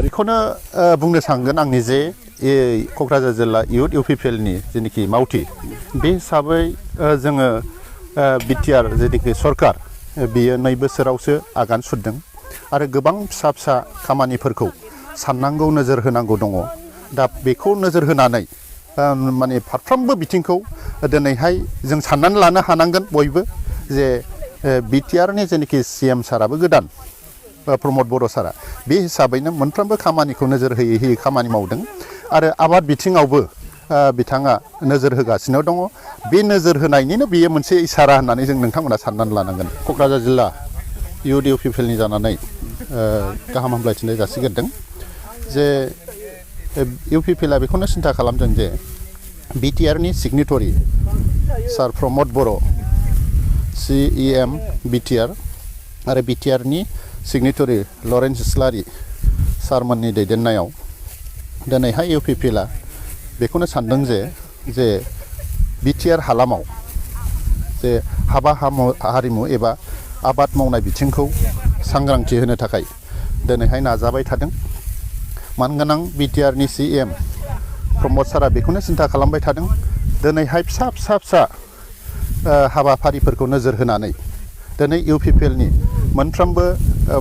बेखौनो बुंनो सानगोन आंनि जे क'क्राझार जिल्ला इउथ इउपिपिएलनि जेनाखि मावथि बे हिसाबै जोङो बिटिआर जेनाखि सरकार बियो 2 बोसोरावसो आगान सुरदों आरो गोबां फिसा फिसा खामानिफोरखौ साननांगौ नोजोर होनांगौ दङ। दा बेखौ नोजोर होनानै माने फारफ्रोमबो बिथिंखौ दिनैहाय जों साननानै लानो हानांगोन बयबो जे बिटिआरनि जेनाखि सिएम साराबो गोदान प्रमद बर' सारा बे हिसाबैनो मोनफ्रोमबो खामानिखौ नोजोर होयै होयै खामानि मावदों आरो आबाद बिथिङावबो बिथाङा नोजोर होगासिनो दङ। बे नोजोर होनायनिनो बेयो मोनसे इसारा होननानै जों नोंथांमोना साननानै लानांगोन। क'क्राझार जिल्ला इउथ इउपिपिएलनि जानानै गाहाम हामलायथिनाय जासिगोरदों जे इउपिपिएलआ बेखौनो सिन्था खालामदों जे बिटिआरनि सिगनेटरि सार प्रमद बर' सिएम बिटिआर आरो बिटिआरनि सिगनेटरि लरेन्स इस्लारि सारमोननि दैदेननायाव दिनैहाय इउपिपिएलआ बेखौनो सानदों जे बिटिआर हालामाव जे हाबा हारिमु एबा आबाद मावनाय बिथिंखौ सांग्रांथि होनो थाखाय दिनैहाय नाजाबाय थादों। मानगोनां बिटिआरनि सिएम प्रमद सारा बेखौनो सिन्था खालामबाय थादों दिनैहाय फिसा हाबाफारिफोरखौ नोजोर होनानै दिनै इउपिपिएलनि मोनफ्रोमबो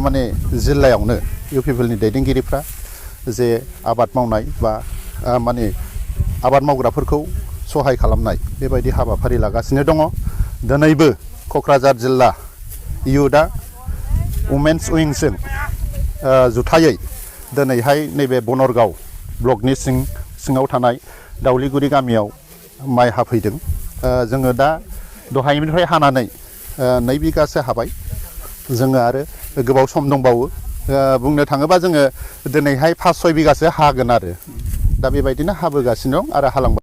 माने जिल्लायावनो इउपिपिएलनि दैदेनगिरिफ्रा जे आबाद मावनाय बा माने आबाद मावग्राफोरखौ सहाय खालामनाय बेबायदि हाबाफारि लागासिनो दङ। दिनैबो क'क्राझार जिल्ला इउथआ वुमेन्स उइंजों जुथायै दिनैहाय नैबे बनरगाव ब्लकनि सिङाव थानाय दाउलिगुरि गामियाव माइ हाफैदों। जोङो दा दहायनिफ्राय हानानै 2 बिगासो हाबाय। जोङो आरो गोबाव सम दंबावो। बुंनो थाङोबा जोङो दिनैहाय 5-6 बिगासो हागोन आरो दा बेबायदिनो हाबोगासिनो दं आरो हालांबाय।